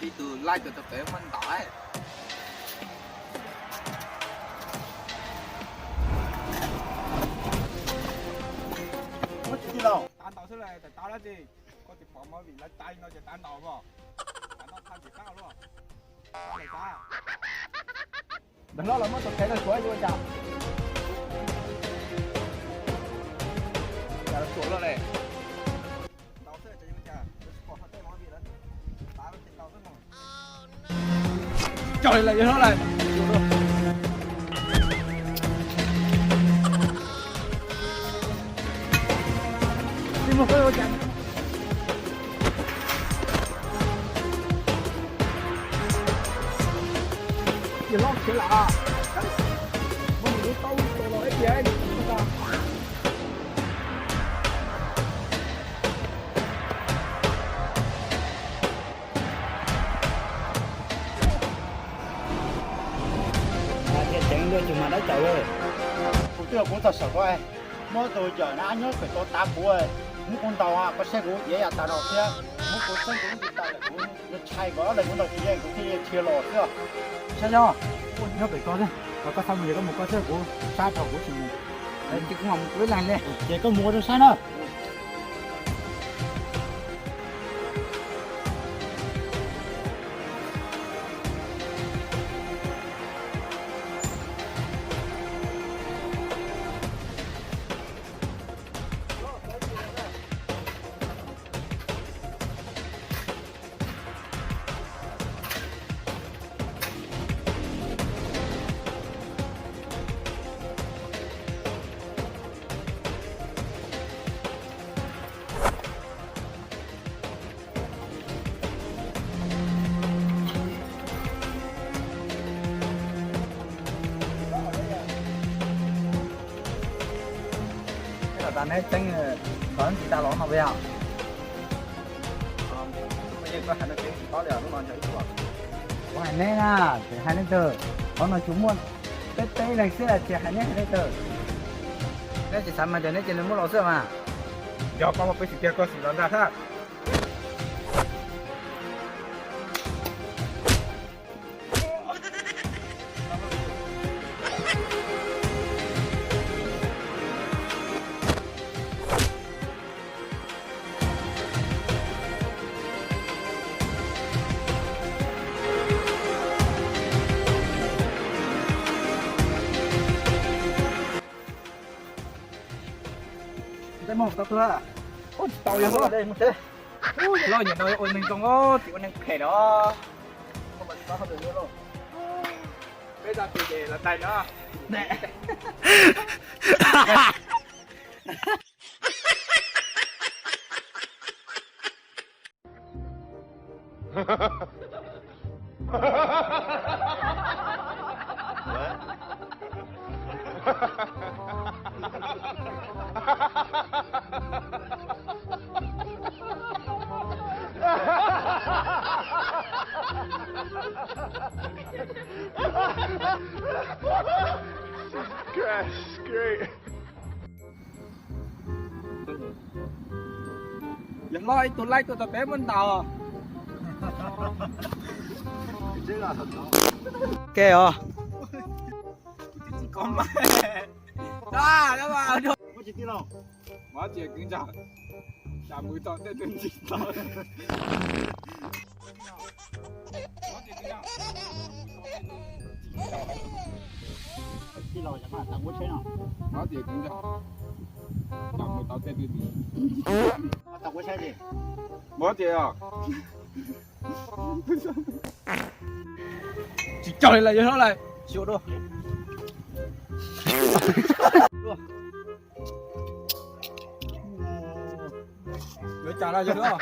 Ib tug laij tus tau pem muab ntaus. Tav ntaus xwb las, tau dab tsi? Koj tsis pom movie lawv cais no ces tav ntaus os. Tav ntaus tag tsis qab luaj. Ntawm hlob los muab tus qhev no suav yuav ua cas? Cas los suav luaj li. Ntaus xwb ces yuav ua cas, lawv tsis pom hauv tej movie lawv tav lawv tsis ntaus xwb mog. Cog li lawm yawg hlob lawm. Tsis muaj qhov ua cas. Yawg hlob khiav lawm. Muab nws lub taub lub tus los ib pliag nws tsis tau. Thiaj ceev luaj tsis mas dab caum li. Kuv twb yog kuv txog saum ko, muab tus yawm na nyob pem tau tav kuv, muab kuv ntaus koj saib kuv yeej yam tas no thiab. Muab kuv xeeb kuv lub ntiv taw lawm kuv yuav tshai kom ob leeg kuv ntaus tsis yeej kuv thiaj li dhia los xwb. Saib yog nyob pem ko xwb, koj txhob mus, koj mus koj xwb, kuv sab rau kuv tsis mus. Ces kuv mam mus kuv ib leeg li. Ces koj mus ua rau sab na. Neb txeeb ntawv ntsis tas los no yog. Kuv hais neb na, tsis hais leej twg, qhov no tsuas muaj peb peb leeg xwb, tsis hais neb hais leej twg. Neb tsis xav mas ces neb cia li muab los xwb mas. Yog koj muaj peev xwm tiag koj sim los ntag thiab. Tsis tau yog loj, loj nyiam no ua neeg zoo, tsis ua neeg phem los. Peb tau tus ces los tais no. Christ, great. Yog loj ib tug laij tuaj tau peb muab ntaus. Ke os. Muab tsis kwv ntsawg, tsam mus tau tej tug ntsis tau. Tij laug, cas koj lam tau kuv tsheb no? Mob tias kuv nco, cas mus tau tej twg. Tau kuv tsheb li. Mob tias os. Tsis cog li lawm, yawg hlob lawm, xyuas dua. Yuav cas no yawg hlob?